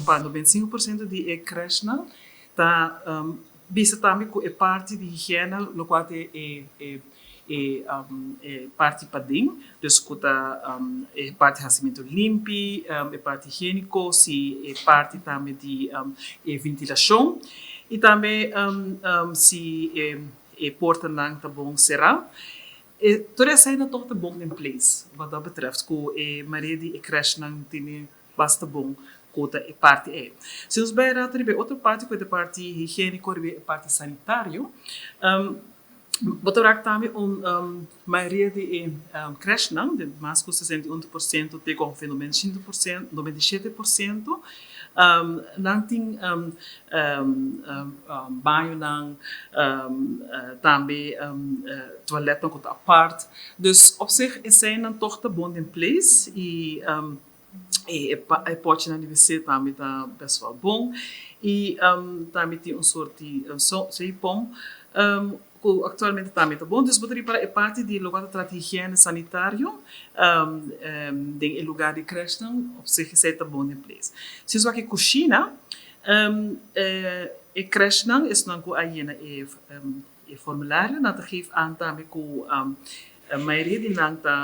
Pa 95% di e crèshnan ta bisa tambe ku e parti di higiena lokual ta e parti paden, dus ku ta e parti hasimentu limpi, e parti higiéniko, si e parti tambe di e ventilashon i tambe si e portanan ta bon será. Tur esei nan tok ta bon den place wat dat betreft ku e mayoria di e crèshnan tene basta bon ku ta e parti ei. Si nos bai rato riba e otro parti ku ta e parti higiéniko riba e parti sanitario, bo ta wak tambe un mayoria di e crèshnan, di mas ku 61% te ku ongeveer 95%, 97%, nan tin bañonan, tambe toiletnan ku ta apart. Dus op zich eseinan tòg ta bon den place i E pochinan di wc tambe ta best wel bon. I tambe tin un soort di zeepom ku aktualmente tambe ta bon. Dus bo ta ripara e parti di loke ta trata higiene sanitario den e lugar di crèshnan op zich esei ta bon den place. Si nos wak e kushina, e crèshnan esnan ku a yena e formulario nan ta geef aan tambe ku mayoria di nan ta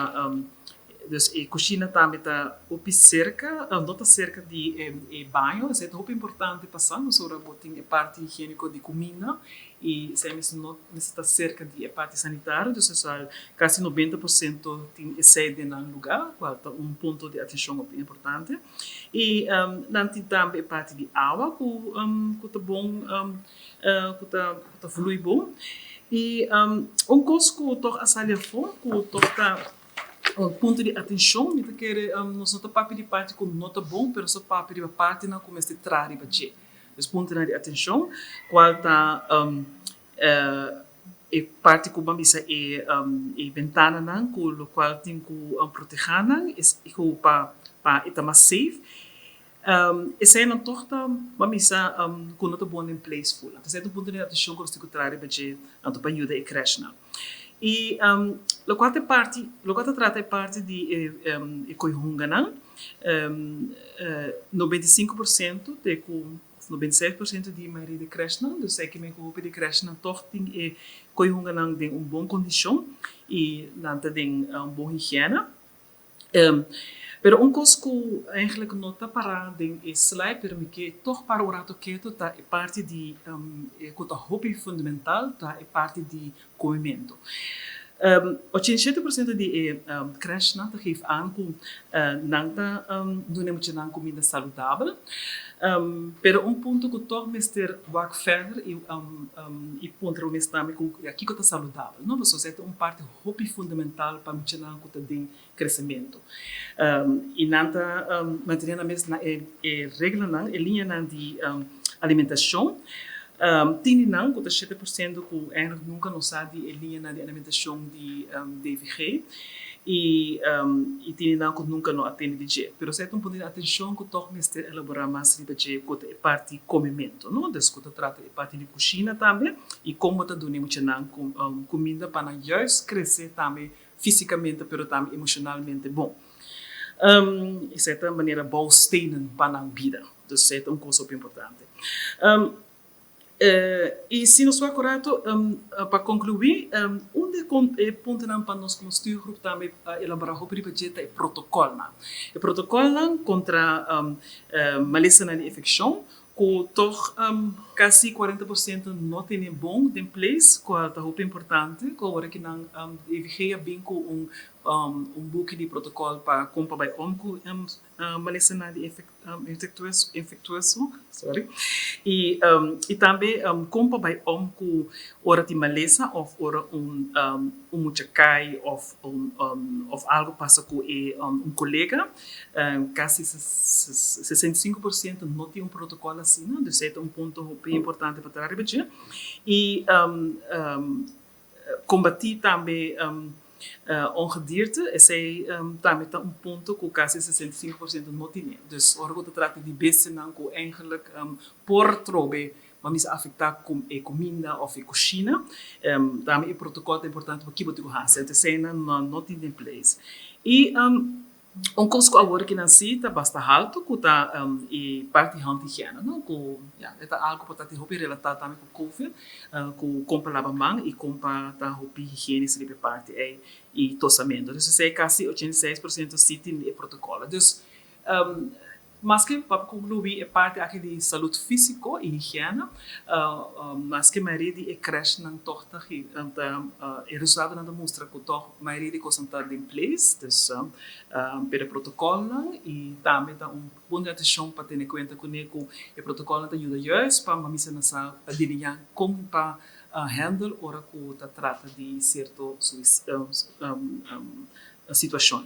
dus e kushina tambe ta hopi serka, no ta serka di e baño, esei ta hopi importante pa sa pasobra bo tin e parti higieniko di kuminda i esei mester no mester ta serka di e parti sanitario, dus esei kasi 90% tin esei den nan luga kual ta un punto di atenshon hopi importante. I nan tin tambe e parti di awa ku ku ta bon. Ku ta ku ta vloei bon. I un kos ku tòg a sali afó ku tòg ta un punto di atenshon, mi ta kere nos no ta papia di parti ku no ta bon, pero nos ta papia riba partinan ku mester traha riba dje. Dus puntonan di atenshon kual ta e parti ku bo a bisa e e bentananan ku lokual tin ku protehá nan ku pa pa e ta mas safe. Eseinan tog ta bo a misa ku no ta bon den place ful. Anto esei ta un punto di atenshon ku nos tin ku traha riba dje anto pa yuda e crèshnan. I lokual ta e parti, lokual ta trata e parti di e koihunganan, 95% te ku òf 96% di mayoria di crèshnan, dus esei ke men ku hopi di crèshnan tog tin e koihunganan den un bon kondishon i nan ta den un bon higiena. Pero un kos ku eigenlijk no ta pará den e slide, pero mi ke tòg para un rato ketu ta e parti di ku ta hopi fundamental, ta e parti di komementu. 87% di e krèshnan ta geef aan ku nan ta duna e muchanan kuminda saludabel. Pero un punto ku tòg mester wak verder i puntra bo mes tambe ku kiko ta saludabel, no? Pasobra esei ta un parti hopi fundamental pa muchanan ku ta den kresementu. I nan ta mantené nan mes na e reglanan, e liñanan di alimentashon. Tin di nan ku ta 7% ku eigenlijk nunka no sa di e liñanan di alimentashon di DVG i tin di nan ku nunka no a tende di dje. Pero esei ta un punto di atenshon ku tòg mester elaborá mas riba dje ku ta e parti komementu, no? Dus ku ta trata e parti di kushina tambe i kon bo ta duna e muchanan kuminda pa nan juist krese tambe físikamente pero tambe emoshonalmente bon. Esei ta manera bouwstenen pa nan bida. Dus esei ta un kos hopi importante. I si nos wak un rato, pa konkluí, un di e puntonan pa nos komo stuurgroep tambe a elaborá hopi riba dje ta e protokòlnan. E protokòlnan kontra malesanan di infekshon ku tòg kasi 40% no tene bon den place, kual ta hopi importante, ku awor aki nan DVG a bin ku un buki di protokòl pa kon pa bai om ku malesanan di infektuoso, sorry, i tambe kon pa bai om ku ora tin malesa òf ora un mucha kai òf òf algu pasa ku e un kolega. Kasi 65% no tin un protokòl asina, dus esei ta un punto hopi importante pa traha riba dje. I kombatí tambe ongedierte, esei tambe ta un punto ku kasi 65% no tine. Dus ora ku ta trata di bestianan ku eigenlijk por trobe bo mester afektá e kuminda òf e kushina, tambe e protokòl ta importante pa ki bo tin ku hasi. Anto eseinan no tin den place. I. Un cos cu awor cu nan si ta basta halto, cu ta e parti handhygiëne, no? Cu ja, ta algo cu ta hopi relata tambe cu COVID, cu con pa laba man y con pa ta hopi higienisch riba e parti ey y tosamento. Dus esey casi 86% si tin e protocolo. Dus maske pa conclui e parti aki di salud fisico y higiene, maske mayoria di e crèche nan toch ta e resultadonan ta mustra cu toch mayoria di cosnan ta in place, dus pero protocol y tambe ta un punto di atencion pa tene cuenta cu e protocol ta yuda juist pa maminan sa adiviña con pa handle ora cu ta trata di cierto situacion.